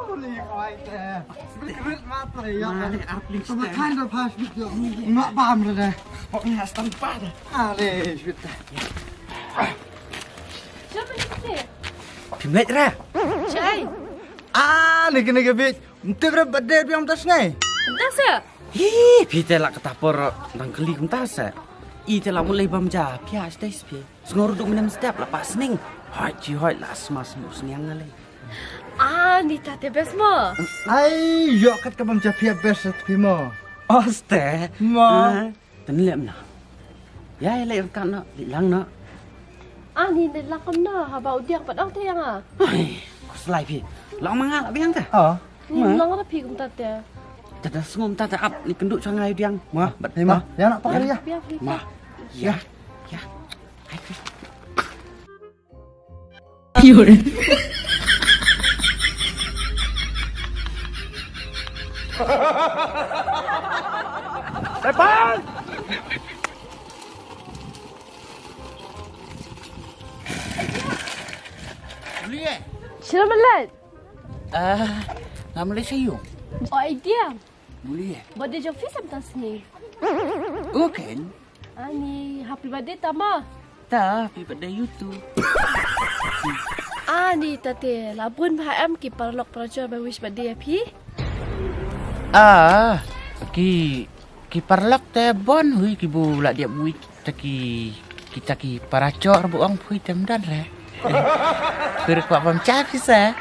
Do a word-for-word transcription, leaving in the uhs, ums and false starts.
Holy white, eh. Sbit krit mat re, ya. Ma, ni arpling. Sama stem. Kind of hash bit, ya. Ma bam re deh. Pok ni hastan pa deh. Ale, sbit deh. Siapa ni? Phi mlei re? Chai. Ah, ni kene ke bit. Mtip re birthday biang tas ngai. Tas ya? Hi, phi te la kata por dang kali kumta sa. I te la mulai bam ja, phi ha stage phi. Sngor duk mnem step la pa sning. Hoi, chi hoi, la sma smu sniang ngali. Ah, ni ta te best mo. Ai, yo kat ka bam ja phi best phi mo. Oste. Mo. Ah, ten lem na. Ya, ya, le kan na, di lang na. Ah, ni de lakam na, haba u diang pat ong te yang ah. Ai, ko slai phi. Long manga la biang te. Oh. Ni ma. Long ra phi kumta te. Tada sngum tada ap ni kendu chang ai diang. Ma, bat ni ma. Ma. Ya nak pakar ya. Biar phi. Ma. Ya. Ya. Ai, phi. Sepan! Boleh eh? Sila melet. Ah, nga Malaysia yung. Oh, idea. Boleh eh? Birthday jong phi sam tas ni. Okay. Ani, happy birthday tama. Ta, happy birthday you too. Ani, tate, labun ba em ki paralok parajor ba wish birthday ya phi. Ah, ki ki paralok te bon hui ki bu la dia mui kita ki kita ki parajor bu ong phui tem dan re. Kir kwa pam cha phi sa.